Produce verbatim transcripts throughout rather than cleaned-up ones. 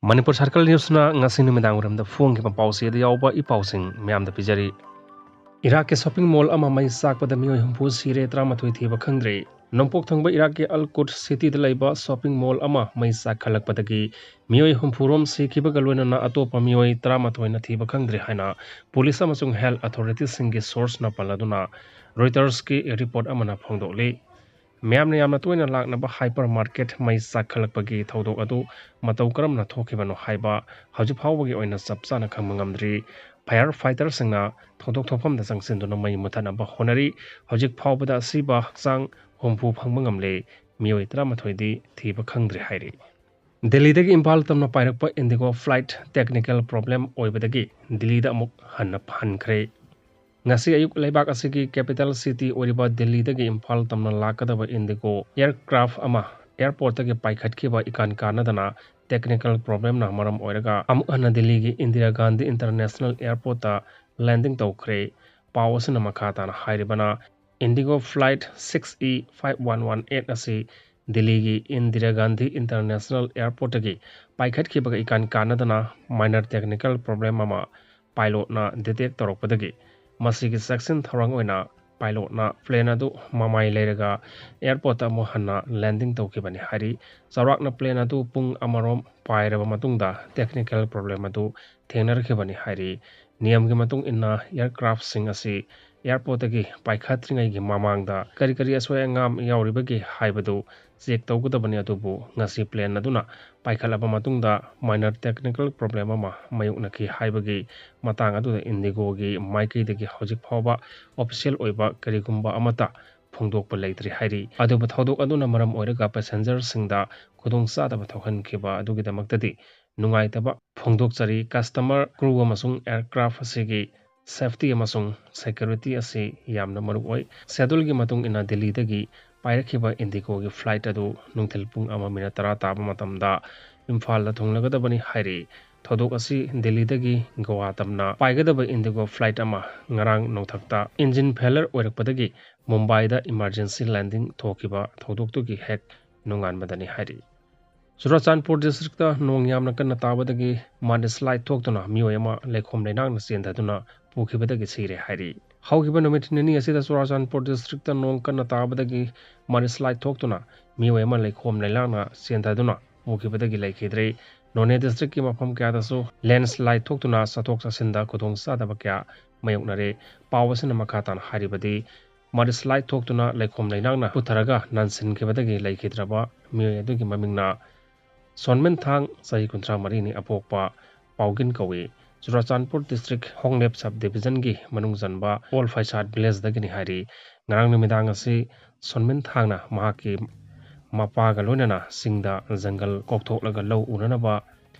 Manipur circle ꯅ꯭ꯌꯨꯁꯅ ꯉꯁꯤ ꯅꯨꯃꯤꯗꯥꯡ ꯋꯥꯏꯔꯝꯗ ꯐꯣꯡꯈꯤꯕ ꯄꯥꯎꯆꯦꯗ ꯌꯥꯎꯕ ꯏ ꯄꯥꯎꯁꯤꯡ ꯃꯌꯥꯝꯗ ꯄꯤꯖꯔꯤ꯫ ꯏꯔꯥꯛꯀꯤ ꯁꯣꯞꯄꯤꯡ ꯃꯣꯜ ꯑꯃ ꯃꯩ ꯆꯥꯛꯄꯗ ꯃꯤꯑꯣꯏ ꯍꯨꯝꯐꯨ ꯁꯤꯔꯦ, ꯇꯔꯥꯃꯥꯊꯣꯏ ꯊꯤꯕ ꯈꯪꯗ꯭ꯔꯤ꯫ ꯅꯣꯡꯄꯣꯛ ꯊꯪꯕ ꯏꯔꯥꯛꯀꯤ ꯑꯜ ꯀꯨꯠ ꯁꯤꯇꯤꯗ ꯂꯩꯕ ꯁꯣꯞꯄꯤꯡ ꯃꯣꯜ ꯑꯃ ꯃꯩ ꯆꯥꯛꯈꯠꯂꯛꯄꯗꯒꯤ ꯃꯤꯑꯣꯏ ꯍꯨꯝꯐꯨ ꯔꯣꯝ ꯁꯤꯈꯤꯕꯒ ꯂꯣꯏꯅꯅ ꯑꯇꯣꯞꯄ ꯃꯤꯑꯣꯏ ꯇꯔꯥꯃꯥꯊꯣꯏꯅ ꯊꯤꯕ ꯈꯪꯗ꯭ꯔꯤ ꯍꯥꯏꯅ ꯄꯨꯂꯤꯁ ꯑꯃꯁꯨꯡ ꯍꯦꯜꯊ ꯑꯣꯊꯣꯔꯤꯇꯤꯁꯤꯡꯒꯤ ꯁꯣꯔꯁꯅ ꯄꯜꯂꯗꯨꯅ ꯔꯣꯏꯇꯔꯁꯀꯤ ꯔꯤꯄꯣꯔꯠ ꯑꯃꯅ ꯐꯣꯡꯗꯣꯛꯂꯤ꯫ ꯃꯤꯌꯥꯝꯅ ꯌꯥꯝꯅ ꯇꯣꯏꯅ ꯂꯥꯛꯅꯕ ꯍꯥꯏꯄꯔ ꯃꯥꯔꯀꯦꯠ ꯃꯩ ꯆꯥꯛꯈꯠꯂꯛꯄꯒꯤ ꯊꯧꯗꯣꯛ ꯑꯗꯨ ꯃꯇꯧ ꯀꯔꯝꯅ ꯊꯣꯛꯈꯤꯕꯅꯣ ꯍꯥꯏꯕ ꯍꯧꯖꯤꯛ ꯐꯥꯎꯕꯒꯤ ꯑꯣꯏꯅ ꯆꯞ ꯆꯥꯅ ꯈꯪꯕ ꯉꯝꯗ꯭ꯔꯤ꯫ ꯐꯥꯌꯔ ꯐꯥꯏꯇꯔꯁꯤꯡꯅ ꯊꯧꯗꯣꯛ ꯊꯣꯛꯐꯝꯗ ꯆꯪꯁꯤꯟꯗꯨꯅ ꯃꯩ ꯃꯨꯊꯠꯅꯕ ꯍꯣꯠꯅꯔꯤ꯫ ꯍꯧꯖꯤꯛ ꯐꯥꯎꯕꯗ ꯑꯁꯤꯕ ꯍꯛꯆꯥꯡ ꯍꯨꯝꯐꯨ ꯐꯪꯕ ꯉꯝꯂꯦ꯫ ꯃꯤꯑꯣꯏ ꯇꯔꯥꯃꯥꯊꯣꯏꯗꯤ ꯊꯤꯕ ꯈꯪꯗ꯭ꯔꯤ ꯍꯥꯏꯔꯤ꯫ ꯗꯦꯜꯂꯤꯗꯒꯤ ꯏꯝꯐꯥꯜ ꯇꯝꯅ ꯄꯥꯏꯔꯛꯄ ꯏꯟꯗꯤꯒꯣ ꯐ꯭ꯂꯥꯏꯠ ꯇꯦꯛꯅꯤꯀꯦꯜ ꯄ꯭ꯔꯣꯕ꯭ꯂꯦꯝ ꯑꯣꯏꯕꯗꯒꯤ ꯗꯤꯜꯂꯤꯗ ꯑꯃꯨꯛ ꯍꯟꯅ ꯍꯟꯈ꯭ꯔꯦ꯫ ꯉꯁꯤ ꯑꯌꯨꯛ ꯂꯩꯕꯥꯛ ꯑꯁꯤꯒꯤ ꯀꯦꯄꯤꯇꯦꯜ ꯁꯤꯇꯤ ꯑꯣꯏꯔꯤꯕ ꯗꯤꯜꯂꯤꯗꯒꯤ ꯏꯝꯐꯥꯜ ꯇꯝꯅ ꯂꯥꯛꯀꯗꯕ ꯏꯟꯗꯤꯒꯣ ꯑꯦꯌꯔꯀ꯭ꯔꯥꯐ ꯑꯃ ꯑꯦꯌꯔꯄꯣꯔꯠꯇꯒꯤ ꯄꯥꯏꯈꯠꯈꯤꯕ ꯏꯀꯥꯟ ꯀꯥꯟꯅꯗꯅ ꯇꯦꯛꯅꯤꯀꯦꯜ ꯄ꯭ꯔꯣꯕ꯭ꯂꯦꯝꯅ ꯃꯔꯝ ꯑꯣꯏꯔꯒ ꯑꯃꯨꯛ ꯍꯟꯅ ꯗꯤꯜꯂꯤꯒꯤ ꯏꯟꯗꯤꯔꯥ ꯒꯥꯟꯙꯤ ꯏꯟꯇꯔꯅꯦꯁꯅꯦꯜ ꯑꯦꯌꯔꯄꯣꯔꯠꯇ ꯂꯦꯟꯗꯤꯡ ꯇꯧꯈ꯭ꯔꯦ꯫ ꯄꯥꯎ ꯑꯁꯤꯅ ꯃꯈꯥ ꯇꯥꯅ ꯍꯥꯏꯔꯤꯕꯅ, IndiGo flight six E five one one eight ꯑꯁꯤ ꯗꯤꯜꯂꯤꯒꯤ ꯏꯟꯗꯤꯔꯥ ꯒꯥꯟꯙꯤ ꯏꯟꯇꯔꯅꯦꯁꯅꯦꯜ ꯑꯦꯌꯔꯄꯣꯔꯠꯇꯒꯤ ꯄꯥꯏꯈꯠꯈꯤꯕꯒ ꯏꯀꯥꯟ ꯀꯥꯟꯅꯗꯅ ꯃꯥꯏꯅꯔ ꯇꯦꯛꯅꯤꯀꯦꯜ ꯄ꯭ꯔꯣꯕ꯭ꯂꯦꯝ ꯑꯃ ꯄꯥꯏꯂꯣꯠꯅ ꯗꯤꯇꯦꯛ ꯇꯧꯔꯛꯄꯗꯒꯤ ꯃꯁꯤꯒꯤ ꯆꯦꯛꯁꯤꯟ ꯊꯧꯔꯥꯡ ꯑꯣꯏꯅ ꯄꯥꯏꯂꯣꯠꯅ ꯄ꯭ꯂꯦꯟ ꯑꯗꯨ ꯃꯃꯥꯏ ꯂꯩꯔꯒ ꯑꯦꯌꯔꯄꯣꯔꯠꯇ ꯑꯃꯨꯛ ꯍꯟꯅ ꯂꯦꯟꯗꯤꯡ ꯇꯧꯈꯤꯕꯅꯤ ꯍꯥꯏꯔꯤ꯫ ꯆꯥꯎꯔꯥꯛꯅ ꯄ꯭ꯂꯦꯟ ꯑꯗꯨ ꯄꯨꯡ ꯑꯃꯔꯣꯝ ꯄꯥꯏꯔꯕ ꯃꯇꯨꯡꯗ ꯇꯦꯛꯅꯤꯀꯦꯜ ꯄ꯭ꯔꯣꯕ꯭ꯂꯦꯝ ꯑꯗꯨ ꯊꯦꯡꯅꯔꯛꯈꯤꯕꯅꯤ ꯍꯥꯏꯔꯤ꯫ ꯅꯤꯌꯝꯒꯤ ꯃꯇꯨꯡ ꯏꯟꯅ ꯑꯦꯌꯔꯀ꯭ꯔꯥꯐꯁꯤꯡ ꯑꯁꯤ ꯑꯦꯌꯔꯄꯣꯔꯠꯇꯒꯤ ꯄꯥꯏꯈꯠꯇ꯭ꯔꯤꯉꯩꯒꯤ ꯃꯃꯥꯡꯗ ꯀꯔꯤ ꯀꯔꯤ ꯑꯁꯣꯏ ꯑꯉꯥꯝ ꯌꯥꯎꯔꯤꯕꯒꯦ ꯍꯥꯏꯕꯗꯨ ꯆꯦꯛ ꯇꯧꯒꯗꯕꯅꯤ, ꯑꯗꯨꯕꯨ ꯉꯁꯤ ꯄ꯭ꯂꯦꯟ ꯑꯗꯨꯅ ꯄꯥꯏꯈꯠꯂꯕ ꯃꯇꯨꯡꯗ ꯃꯥꯏꯅꯔ ꯇꯦꯛꯅꯤꯀꯦꯜ ꯄ꯭ꯔꯣꯕ꯭ꯂꯦꯝ ꯑꯃ ꯃꯥꯌꯣꯛꯅꯈꯤ ꯍꯥꯏꯕꯒꯤ ꯃꯇꯥꯡ ꯑꯗꯨꯗ ꯏꯟꯗꯤꯒꯣꯒꯤ ꯃꯥꯏꯀꯩꯗꯒꯤ ꯍꯧꯖꯤꯛ ꯐꯥꯎꯕ ꯑꯣꯐꯤꯁꯤꯌꯦꯜ ꯑꯣꯏꯕ ꯀꯔꯤꯒꯨꯝꯕ ꯑꯃꯠꯇ ꯐꯣꯡꯗꯣꯛꯄ ꯂꯩꯇ꯭ꯔꯤ ꯍꯥꯏꯔꯤ꯫ ꯑꯗꯨꯕꯨ ꯊꯧꯗꯣꯛ ꯑꯗꯨꯅ ꯃꯔꯝ ꯑꯣꯏꯔꯒ ꯄꯦꯁꯦꯟꯖꯔꯁꯤꯡꯗ ꯈꯨꯗꯣꯡꯆꯥꯗꯕ ꯊꯣꯛꯍꯟꯈꯤꯕ ꯑꯗꯨꯒꯤꯗꯃꯛꯇꯗꯤ ꯅꯨꯡꯉꯥꯏꯇꯕ ꯐꯣꯡꯗꯣꯛꯆꯔꯤ꯫ ꯀꯁꯇꯃꯔ, ꯀ꯭ꯔꯨ ꯑꯃꯁꯨꯡ ꯑꯦꯌꯔꯀ꯭ꯔꯥꯐ ꯑꯁꯤꯒꯤ ꯁꯦꯐꯇꯤ ꯑꯃꯁꯨꯡ ꯁꯦꯀ꯭ꯌꯨꯔꯤꯇꯤ ꯑꯁꯤ ꯌꯥꯝꯅ ꯃꯔꯨꯑꯣꯏ꯫ ꯁꯦꯗꯨꯜꯒꯤ ꯃꯇꯨꯡ ꯏꯟꯅ ꯗꯤꯜꯂꯤꯗꯒꯤ ꯄꯥꯏꯔꯛꯈꯤꯕ ꯏꯟꯗꯤꯒꯣꯒꯤ ꯐ꯭ꯂꯥꯏꯠ ꯑꯗꯨ ꯅꯨꯡꯊꯤꯜ ꯄꯨꯡ ꯑꯃ ꯃꯤꯅꯠ ꯇꯔꯥ ꯇꯥꯕ ꯃꯇꯝꯗ ꯏꯝꯐꯥꯜꯗ ꯊꯨꯡꯂꯒꯗꯕꯅꯤ ꯍꯥꯏꯔꯤ꯫ ꯊꯧꯗꯣꯛ ꯑꯁꯤ ꯗꯤꯜꯂꯤꯗꯒꯤ ꯒꯣꯋꯥ ꯇꯝꯅ ꯄꯥꯏꯒꯗꯕ ꯏꯟꯗꯤꯒꯣ ꯐ꯭ꯂꯥꯏꯠ ꯑꯃ ꯉꯔꯥꯡ ꯅꯣꯡꯊꯛꯇ ꯏꯟꯖꯤꯟ ꯐꯦꯂꯔ ꯑꯣꯏꯔꯛꯄꯗꯒꯤ ꯃꯨꯝꯕꯥꯏꯗ ꯏꯃꯥꯔꯖꯦꯟꯁꯤ ꯂꯦꯟꯗꯤꯡ ꯊꯣꯛꯈꯤꯕ ꯊꯧꯗꯣꯛꯇꯨꯒꯤ ꯍꯦꯛ ꯅꯣꯡꯉꯥꯟꯕꯗꯅꯤ ꯍꯥꯏꯔꯤ꯫ ꯆꯨꯔꯥꯆꯥꯟꯄꯨꯔ ꯗꯤꯁꯇ꯭ꯔꯤꯛꯇ ꯅꯣꯡ ꯌꯥꯝꯅ ꯀꯟꯅ ꯇꯥꯕꯗꯒꯤ ꯃꯥꯟꯗꯤꯁꯂꯥꯏꯠ ꯊꯣꯛꯇꯨꯅ ꯃꯤꯑꯣꯏ ꯑꯃ ꯂꯩꯈꯣꯝ ꯂꯩꯅꯥꯡꯅ ꯆꯦꯟꯊꯗꯨꯅ ꯄꯨꯈꯤꯕꯗꯒꯤ ꯁꯤꯔꯦ ꯍꯥꯏꯔꯤ꯫ ꯍꯧꯈꯤꯕ ꯅꯨꯃꯤꯠ ꯅꯤꯅꯤ ꯑꯁꯤꯗ ꯆꯨꯔꯥꯆꯥꯟꯄꯨꯔ ꯗꯤꯁꯇ꯭ꯔꯤꯛꯇ ꯅꯣꯡ ꯀꯟꯅ ꯇꯥꯕꯗꯒꯤ ꯃꯥꯟꯗꯤꯁꯂꯥꯏꯠ ꯊꯣꯛꯇꯨꯅ ꯃꯤꯑꯣꯏ ꯑꯃ ꯂꯩꯈꯣꯝ ꯂꯩꯅꯥꯡꯅ ꯆꯦꯟꯊꯗꯨꯅ ꯄꯨꯈꯤꯕꯗꯒꯤ ꯂꯩꯈꯤꯗ꯭ꯔꯦ꯫ ꯅꯣꯅꯦ ꯗꯤꯁꯇ꯭ꯔꯤꯛꯀꯤ ꯃꯐꯝ ꯀꯌꯥꯗꯁꯨ ꯂꯦꯟꯁꯂꯥꯏꯠ ꯊꯣꯛꯇꯨꯅ ꯆꯠꯊꯣꯛ ꯆꯠꯁꯤꯟꯗ ꯈꯨꯗꯣꯡꯆꯥꯗꯕ ꯀꯌꯥ ꯃꯥꯌꯣꯛꯅꯔꯦ꯫ ꯄꯥꯎ ꯑꯁꯤꯅ ꯃꯈꯥ ꯇꯥꯅ ꯍꯥꯏꯔꯤꯕꯗꯤ, ꯃꯥꯟꯗꯤꯁꯂꯥꯏꯠ ꯊꯣꯛꯇꯨꯅ ꯂꯩꯈꯣꯝ ꯂꯩꯅꯥꯡꯅ ꯄꯨꯊꯔꯒ ꯅꯥꯟꯁꯤꯟꯈꯤꯕꯗꯒꯤ ꯂꯩꯈꯤꯗ꯭ꯔꯕ ꯃꯤꯑꯣꯏ ꯑꯗꯨꯒꯤ ꯃꯃꯤꯡꯅ ꯁꯣꯟꯃꯤꯟꯊꯥꯡ, ꯆꯍꯤ ꯀꯨꯟꯊ꯭ꯔꯥ ꯃꯔꯤꯅꯤ, ꯑꯄꯣꯛꯄ ꯄꯥꯎꯒꯤꯟ ꯀꯧꯏ꯫ ꯆꯨꯔꯥꯆꯥꯟꯄꯨꯔ ꯗꯤꯁꯇ꯭ꯔꯤꯛ ꯍꯣꯡꯂꯦꯞ ꯁꯕ ꯗꯤꯕꯤꯖꯟꯒꯤ ꯃꯅꯨꯡ ꯆꯟꯕ ꯑꯣꯜ ꯐꯩꯁꯥꯠ ꯚꯤꯂꯦꯖꯗꯒꯤꯅꯤ ꯍꯥꯏꯔꯤ꯫ ꯉꯔꯥꯡ ꯅꯨꯃꯤꯗꯥꯡ ꯑꯁꯤ ꯁꯣꯟꯃꯤꯟꯊꯥꯡꯅ ꯃꯍꯥꯛꯀꯤ ꯃꯄꯥꯒ ꯂꯣꯏꯅꯅ ꯆꯤꯡꯗ ꯖꯪꯒꯜ ꯀꯣꯛꯊꯣꯛꯂꯒ ꯂꯧ ꯎꯅꯅꯕ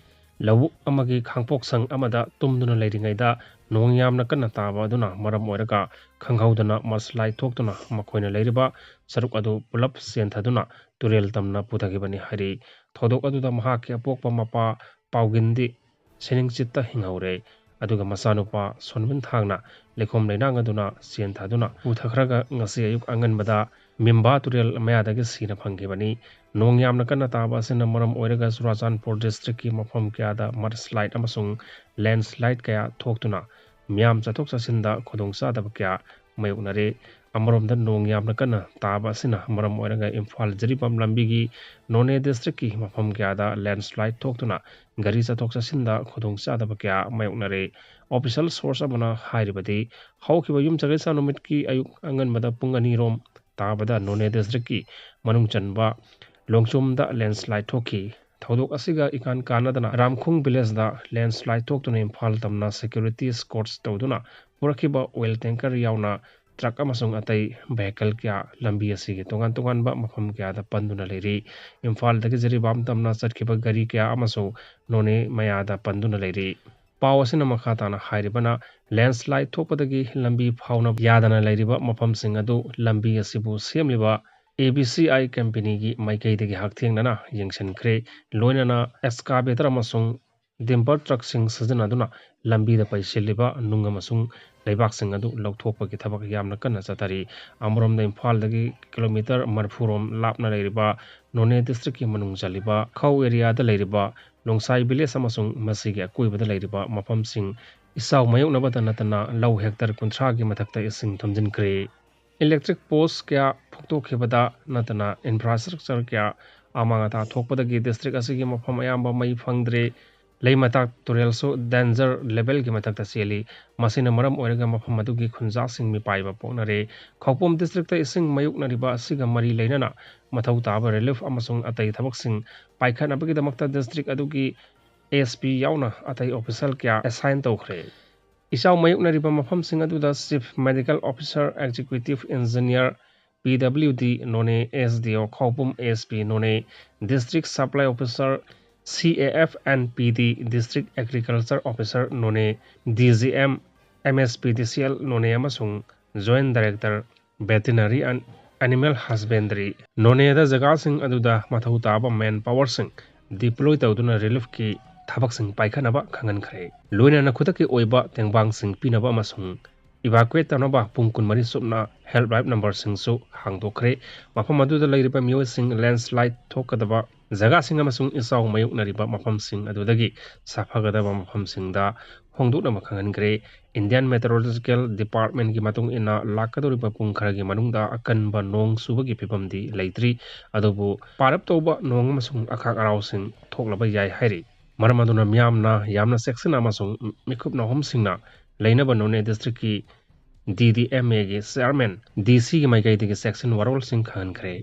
ꯂꯧꯕꯨꯛ ꯑꯃꯒꯤ ꯈꯥꯡꯄꯣꯛꯁꯪ ꯑꯃꯗ ꯇꯨꯝꯗꯨꯅ ꯂꯩꯔꯤꯉꯩꯗ ꯅꯣꯡ ꯌꯥꯝꯅ ꯀꯟꯅ ꯇꯥꯕ ꯑꯗꯨꯅ ꯃꯔꯝ ꯑꯣꯏꯔꯒ ꯈꯪꯍꯧꯗꯅ ꯃꯁꯂꯥꯏ ꯊꯣꯛꯇꯨꯅ ꯃꯈꯣꯏꯅ ꯂꯩꯔꯤꯕ ꯁꯔꯨꯛ ꯑꯗꯨ ꯄꯨꯂꯞ ꯆꯦꯟꯊꯗꯨꯅ ꯇꯨꯔꯦꯜ ꯇꯝꯅ ꯄꯨꯊꯈꯤꯕꯅꯤ ꯍꯥꯏꯔꯤ꯫ ꯊꯧꯗꯣꯛ ꯑꯗꯨꯗ ꯃꯍꯥꯛꯀꯤ ꯑꯄꯣꯛꯄ ꯃꯄꯥ ꯄꯥꯎꯒꯤꯟꯗꯤ ꯁꯤꯅꯤꯡꯆꯤꯠꯇ ꯍꯤꯡꯍꯧꯔꯦ꯫ ꯑꯗꯨꯒ ꯃꯆꯥꯅꯨꯄꯥ ꯁꯣꯟꯃꯤꯟꯊꯥꯡꯅ ꯂꯩꯈꯣꯝ ꯂꯩꯅꯥꯡ ꯑꯗꯨꯅ ꯆꯦꯟꯊꯗꯨꯅ ꯄꯨꯊꯈ꯭ꯔꯒ ꯉꯁꯤ ꯑꯌꯨꯛ ꯑꯉꯟꯕꯗ ꯃꯤꯝꯕꯥ ꯇꯨꯔꯦꯜ ꯃꯌꯥꯗꯒꯤ ꯁꯤꯅ ꯐꯪꯈꯤꯕꯅꯤ꯫ ꯅꯣꯡ ꯌꯥꯝꯅ ꯀꯟꯅ ꯇꯥꯕ ꯑꯁꯤꯅ ꯃꯔꯝ ꯑꯣꯏꯔꯒ ꯆꯨꯔꯥꯆꯥꯟꯄꯨꯔ ꯗꯤꯁꯇ꯭ꯔꯤꯛꯀꯤ ꯃꯐꯝ ꯀꯌꯥꯗ ꯃꯗꯁꯂꯥꯏꯠ ꯑꯃꯁꯨꯡ ꯂꯦꯟꯁꯂꯥꯏꯠ ꯀꯌꯥ ꯊꯣꯛꯇꯨꯅ ꯃꯤꯌꯥꯝ ꯆꯠꯊꯣꯛ ꯆꯠꯁꯤꯟꯗ ꯈꯨꯗꯣꯡꯆꯥꯗꯕ ꯀꯌꯥ ꯃꯥꯌꯣꯛꯅꯔꯦ꯫ ꯑꯃꯔꯣꯝꯗ ꯅꯣꯡ ꯌꯥꯝꯅ ꯀꯟꯅ ꯇꯥꯕ ꯑꯁꯤꯅ ꯃꯔꯝ ꯑꯣꯏꯔꯒ ꯏꯝꯐꯥꯜ ꯖꯤꯔꯤꯕꯥꯝ ꯂꯝꯕꯤꯒꯤ ꯅꯣꯅꯦ ꯗꯤꯁꯇ꯭ꯔꯤꯛꯀꯤ ꯃꯐꯝ ꯀꯌꯥꯗ ꯂꯦꯟꯁꯂꯥꯏꯠ ꯊꯣꯛꯇꯨꯅ ꯒꯥꯔꯤ ꯆꯠꯊꯣꯛ ꯆꯠꯁꯤꯟꯗ ꯈꯨꯗꯣꯡꯆꯥꯗꯕ ꯀꯌꯥ ꯃꯥꯌꯣꯛꯅꯔꯦ꯫ ꯑꯣꯐꯤꯁꯤꯌꯦꯜ ꯁꯣꯔꯁ ꯑꯃꯅ ꯍꯥꯏꯔꯤꯕꯗꯤ, ꯍꯧꯈꯤꯕ ꯌꯨꯝꯁꯀꯩꯁ ꯅꯨꯃꯤꯠꯀꯤ ꯑꯌꯨꯛ ꯑꯉꯟꯕꯗ ꯄꯨꯡ ꯑꯅꯤ ꯔꯣꯝ ꯇꯥꯕꯗ ꯅꯣꯅꯦ ꯗꯤꯁꯇ꯭ꯔꯤꯛꯀꯤ ꯃꯅꯨꯡ ꯆꯟꯕ ꯂꯣꯡꯆꯨꯝꯗ ꯂꯦꯟꯁꯂꯥꯏꯠ ꯊꯣꯛꯈꯤ꯫ ꯊꯧꯗꯣꯛ ꯑꯁꯤꯒ ꯏꯀꯥꯟ ꯀꯥꯟꯅꯗꯅ ꯔꯥꯝꯈꯨꯡ ꯚꯤꯂꯦꯖꯗ ꯂꯦꯟꯁꯂꯥꯏꯠ ꯊꯣꯛꯇꯨꯅ ꯏꯝꯐꯥꯜ ꯇꯝꯅ ꯁꯦꯀ꯭ꯌꯨꯔꯤꯇꯤ ꯏꯁꯀꯣꯔꯠꯁ ꯇꯧꯗꯨꯅ ꯄꯨꯔꯛꯈꯤꯕ ꯑꯣꯏꯜ ꯇꯦꯡꯀꯔ ꯌꯥꯎꯅ ꯇ꯭ꯔꯛ ꯑꯃꯁꯨꯡ ꯑꯇꯩ ꯚꯦꯍꯤꯀꯜ ꯀꯌꯥ ꯂꯝꯕꯤ ꯑꯁꯤꯒꯤ ꯇꯣꯉꯥꯟ ꯇꯣꯉꯥꯟꯕ ꯃꯐꯝ ꯀꯌꯥꯗ ꯄꯟꯗꯨꯅ ꯂꯩꯔꯤ꯫ ꯏꯝꯐꯥꯜꯗꯒꯤ ꯖꯤꯔꯤꯕꯥꯝ ꯇꯝꯅ ꯆꯠꯈꯤꯕ ꯒꯥꯔꯤ ꯀꯌꯥ ꯑꯃꯁꯨ ꯅꯣꯅꯦ ꯃꯌꯥꯗ ꯄꯟꯗꯨꯅ ꯂꯩꯔꯤ꯫ ꯄꯥꯎ ꯑꯁꯤꯅ ꯃꯈꯥ ꯇꯥꯅ ꯍꯥꯏꯔꯤꯕꯅ, ꯂꯦꯟꯁꯂꯥꯏꯠ ꯊꯣꯛꯄꯗꯒꯤ ꯂꯝꯕꯤ ꯐꯥꯎꯅꯕ ꯌꯥꯗꯅ ꯂꯩꯔꯤꯕ ꯃꯐꯝꯁꯤꯡ ꯑꯗꯨ ꯂꯝꯕꯤ ꯑꯁꯤꯕꯨ ꯁꯦꯝꯂꯤꯕ ꯑꯦ ꯕꯤ ꯁꯤ ꯑꯥꯏ ꯀꯝꯄꯦꯅꯤꯒꯤ ꯃꯥꯏꯀꯩꯗꯒꯤ ꯍꯛꯊꯦꯡꯅꯅ ꯌꯦꯡꯁꯤꯟꯈ꯭ꯔꯦ꯫ ꯂꯣꯏꯅꯅ ꯑꯦꯛꯁꯀꯥꯚꯦꯇꯔ ꯑꯃꯁꯨꯡ ꯗꯝꯄꯔ ꯇ꯭ꯔꯛꯁꯤꯡ ꯁꯤꯖꯤꯟꯅꯗꯨꯅ ꯂꯝꯕꯤꯗ ꯄꯩꯁꯤꯜꯂꯤꯕ ꯅꯨꯡ ꯑꯃꯁꯨꯡ ꯂꯩꯕꯥꯛꯁꯤꯡ ꯑꯗꯨ ꯂꯧꯊꯣꯛꯄꯒꯤ ꯊꯕꯛ ꯌꯥꯝꯅ ꯀꯟꯅ ꯆꯠꯊꯔꯤ꯫ ꯑꯃꯔꯣꯝꯗ ꯏꯝꯐꯥꯜꯗꯒꯤ ꯀꯤꯂꯣꯃꯤꯇꯔ ꯃꯔꯤꯐꯨ ꯔꯣꯝ ꯂꯥꯞꯅ ꯂꯩꯔꯤꯕ ꯅꯣꯅꯦ ꯗꯤꯁꯇ꯭ꯔꯤꯛꯀꯤ ꯃꯅꯨꯡ ꯆꯜꯂꯤꯕ ꯈꯧ ꯑꯦꯔꯤꯌꯥꯗ ꯂꯩꯔꯤꯕ ꯂꯣꯡꯁꯥꯏ ꯚꯤꯂꯦꯖ ꯑꯃꯁꯨꯡ ꯃꯁꯤꯒꯤ ꯑꯀꯣꯏꯕꯗ ꯂꯩꯔꯤꯕ ꯃꯐꯝꯁꯤꯡ ꯏꯆꯥꯎ ꯃꯥꯌꯣꯛꯅꯕꯇ ꯅꯠꯇꯅ ꯂꯧ ꯍꯦꯛꯇꯔ ꯀꯨꯟꯊ꯭ꯔꯥꯒꯤ ꯃꯊꯛꯇ ꯏꯁꯤꯡ ꯊꯨꯝꯖꯤꯟꯈ꯭ꯔꯦ꯫ ꯏꯂꯦꯛꯇ꯭ꯔꯤꯛ ꯄꯣꯁ ꯀꯌꯥ ꯐꯨꯛꯇꯣꯛꯈꯤꯕꯗ ꯅꯠꯇꯅ ꯏꯟꯐ꯭ꯔꯥꯁ꯭ꯇ꯭ꯔꯛꯆꯔ ꯀꯌꯥ ꯑꯃꯥꯡ ꯑꯇꯥ ꯊꯣꯛꯄꯗꯒꯤ ꯗꯤꯁꯇ꯭ꯔꯤꯛ ꯑꯁꯤꯒꯤ ꯃꯐꯝ ꯑꯌꯥꯝꯕ ꯃꯩ ꯐꯪꯗ꯭ꯔꯦ꯫ ꯂꯩꯃꯇꯥꯛ ꯇꯨꯔꯦꯜꯁꯨ ꯗꯦꯟꯖꯔ ꯂꯦꯚꯦꯜꯒꯤ ꯃꯊꯛꯇ ꯆꯦꯜꯂꯤ꯫ ꯃꯁꯤꯅ ꯃꯔꯝ ꯑꯣꯏꯔꯒ ꯃꯐꯝ ꯑꯗꯨꯒꯤ ꯈꯨꯟꯖꯥꯁꯤꯡ ꯃꯤꯄꯥꯏꯕ ꯄꯣꯛꯅꯔꯦ꯫ ꯈꯧꯄꯨꯝ ꯗꯤꯁꯇ꯭ꯔꯤꯛꯇ ꯏꯁꯤꯡ ꯃꯥꯌꯣꯛꯅꯔꯤꯕ ꯑꯁꯤꯒ ꯃꯔꯤ ꯂꯩꯅꯅ ꯃꯊꯧ ꯇꯥꯕ ꯔꯤꯂꯤꯐ ꯑꯃꯁꯨꯡ ꯑꯇꯩ ꯊꯕꯛꯁꯤꯡ ꯄꯥꯏꯈꯠꯅꯕꯒꯤꯗꯃꯛꯇ ꯗꯤꯁꯇ꯭ꯔꯤꯛ ꯑꯗꯨꯒꯤ ꯑꯦꯁ ꯄꯤ ꯌꯥꯎꯅ ꯑꯇꯩ ꯑꯣꯐꯤꯁꯤꯌꯦꯜ ꯀꯌꯥ ꯑꯦꯁꯥꯏꯟ ꯇꯧꯈ꯭ꯔꯦ꯫ ꯏꯆꯥꯎ ꯃꯥꯌꯣꯛꯅꯔꯤꯕ ꯃꯐꯝꯁꯤꯡ ꯑꯗꯨꯗ chief medical officer, executive engineer, P W D Noney, S ꯗꯤ ꯑꯣ ꯈꯧꯄꯨꯝ, S P Noney, district supply officer, C A F and P D, district agriculture officer Noney, D G M, M S P D C L Noney ꯑꯃꯁꯨꯡ joint director, veterinary and animal husbandry, ꯅꯣꯅꯦꯗ ꯖꯒꯥꯁꯤꯡ ꯑꯗꯨꯗ ꯃꯊꯧ ꯇꯥꯕ ꯃꯦꯟ ꯄꯥꯋꯔꯁꯤꯡ deploy ꯇꯧꯗꯨꯅ ꯔꯤꯂꯤꯐꯀꯤ ꯊꯕꯛꯁꯤꯡ ꯄꯥꯏꯈꯠꯅꯕ ꯈꯪꯍꯟꯈ꯭ꯔꯦ꯫ ꯂꯣꯏꯅꯅ ꯈꯨꯗꯛꯀꯤ ꯑꯣꯏꯕ ꯇꯦꯡꯕꯥꯡꯁꯤꯡ ꯄꯤꯅꯕ ꯑꯃꯁꯨꯡ ꯏꯚꯥꯀ꯭ꯌꯨꯑꯦꯠ ꯇꯧꯅꯕ ꯄꯨꯡ ꯀꯨꯟꯃꯔꯤ ꯆꯨꯞꯅ ꯍꯦꯜꯞꯂꯥꯏꯟ ꯅꯝꯕꯔꯁꯤꯡꯁꯨ ꯍꯥꯡꯗꯣꯛꯈ꯭ꯔꯦ꯫ ꯃꯐꯝ ꯑꯗꯨꯗ ꯂꯩꯔꯤꯕ ꯃꯤꯑꯣꯏꯁꯤꯡ ꯂꯦꯟꯁ꯭ꯂꯥꯏꯗ ꯊꯣꯛꯀꯗꯕ ꯖꯒꯥꯁꯤꯡ ꯑꯃꯁꯨꯡ ꯏꯆꯥꯎ ꯃꯥꯌꯣꯛꯅꯔꯤꯕ ꯃꯐꯝꯁꯤꯡ ꯑꯗꯨꯗꯒꯤ ꯁꯥꯐꯒꯗꯕ ꯃꯐꯝꯁꯤꯡꯗ ꯍꯣꯡꯗꯣꯛꯅꯕ ꯈꯪꯍꯟꯈ꯭ꯔꯦ꯫ ꯏꯟꯗꯤꯌꯥꯟ ꯃꯦꯇꯤꯑꯣꯔꯣꯂꯣꯖꯤꯀꯦꯜ ꯗꯤꯄꯥꯔꯠꯃꯦꯟꯠꯀꯤ ꯃꯇꯨꯡ ꯏꯟꯅ, ꯂꯥꯛꯀꯗꯧꯔꯤꯕ ꯄꯨꯡ ꯈꯔꯒꯤ ꯃꯅꯨꯡꯗ ꯑꯀꯟꯕ ꯅꯣꯡ ꯆꯨꯕꯒꯤ ꯐꯤꯕꯝꯗꯤ ꯂꯩꯇ꯭ꯔꯤ, ꯑꯗꯨꯕꯨ ꯄꯥꯔꯞ ꯇꯧꯕ ꯅꯣꯡ ꯑꯃꯁꯨꯡ ꯑꯈꯥꯛ ꯑꯔꯥꯎꯁꯤꯡ ꯊꯣꯛꯂꯕ ꯌꯥꯏ ꯍꯥꯏꯔꯤ꯫ ꯃꯔꯝ ꯑꯗꯨꯅ ꯃꯤꯌꯥꯝꯅ ꯌꯥꯝꯅ ꯆꯦꯛꯁꯤꯟꯅ ꯑꯃꯁꯨꯡ ꯃꯤꯀꯨꯞ ꯅꯥꯍꯨꯝꯁꯤꯡꯅ ꯂꯩꯅꯕ ꯅꯣꯅꯦ ꯗꯤꯁꯇ꯭ꯔꯤꯛꯀꯤ ꯗꯤ ꯗꯤ ꯑꯦꯝ ꯑꯦꯒꯤ ꯆꯤꯌꯥꯔꯃꯦꯟ, ꯗꯤ ꯁꯤꯒꯤ ꯃꯥꯏꯀꯩꯗꯒꯤ ꯆꯦꯛꯁꯤꯟ ꯋꯥꯔꯣꯜꯁꯤꯡ ꯈꯪꯍꯟꯈ꯭ꯔꯦ꯫